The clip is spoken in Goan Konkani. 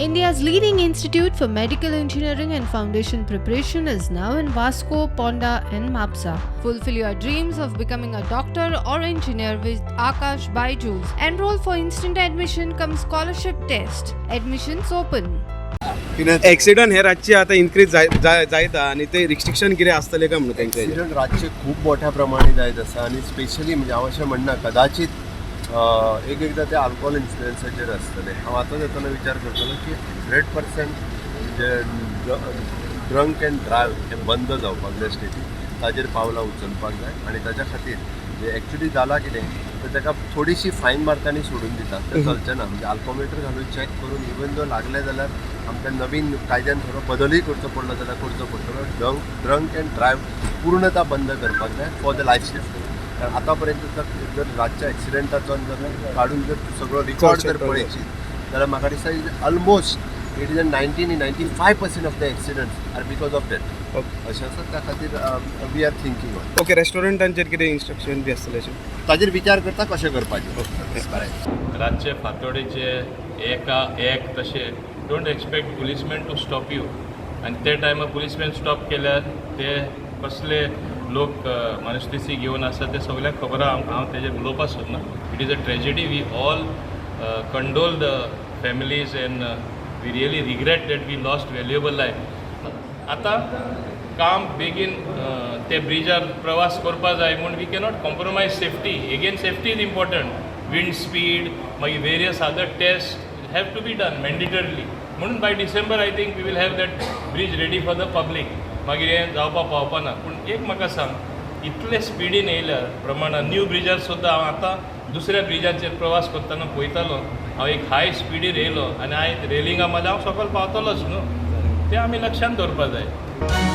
India's leading institute for medical engineering and foundation preparation is now in Vasco, Ponda and Mapsa. Fulfill your dreams of becoming a doctor or engineer with Aakash Byju's. Enroll for instant admission cum scholarship test. Admissions open. Accident हे रातचे आता इन्क्रीज जायता आनी ते रिस्ट्रिक्शन कितें आसतलें काय म्हणून तेंचे? एक्सिडंट रातचे खूब मोठ्या प्रमाणे जायत आसा आनी स्पेशली म्हणजे हांव अशें म्हणना, कदाचित एक एकदां ते आल्कोहोल इन्फ्लुएन्साचेर आसतलें. हांव आतां येतना विचार करतलो की 100% म्हणजे ड्रंक एंड ड्रायव्ह हें बंद जावपाक जाय स्टेटीन, ताजेर पावलां उचलपाक जाय. आनी ताच्या खातीर म्हणजे एक्चुली जालां कितें तर ताका थोडीशी फायन मारता आनी सोडून दिता, तें चलचें ना. म्हणजे आल्कोमिटर घालून चॅक करून इवन जो लागलें जाल्यार आमकां नवीन कायद्यान थोडो बदलूय करचो पडलो जाल्यार करचो पडटलो. ड्रंक एंड ड्रायव्ह पूर्णता बंद करपाक जाय फॉर the life safety. कारण आतां पर्यंत जर रातच्या एक्सिडेंटाचो जर काडून जर सगळो रिकॉर्ड जर पळयशीत जाल्यार म्हाका दिसता almost it is a 90, 95% of the accidents are because of that. अशें आसा, त्या खातीर we are thinking on. Okay, रेस्टॉरंटांचेर कितें इन्स्ट्रक्शन बी आसतलें अशें? ताजेर विचार करता कशें करपाचें, बरें. रातचे फांतोडेचे एका एक तशें don't expect policeman to stop you. आनी ते टायमार पुलीसमॅन स्टॉप केल्यार ते कसले लोक मनस्थिती घेवन आसा ते सगळ्यांक खबर आहा. हांव तेजेर उलोवपाक सोदना. It is a tragedy. We all condole the families and we really regret that we lost valuable life. आतां काम बेगीन ते ब्रिजार प्रवास करपा जाय म्हूण we cannot compromise safety. Again, safety is important. Wind speed, मागीर various other test have to be done mandatorily. म्हणून by December I think we will have that bridge ready for the public. मागीर हें जावपा पावपा ना. पूण एक म्हाका सांग, इतले स्पिडीन येयल्यार प्रमाणान न्यू ब्रिजार सुद्दां हांव आतां दुसऱ्या ब्रिजाचेर प्रवास करतना पळयतालो, हांव एक हाय स्पिडीर येयलो आनी हांवें रेलिंगा मारल्या, हांव सकयल पावतलोच न्हू. तें आमी लक्षांत दवरपा जाय.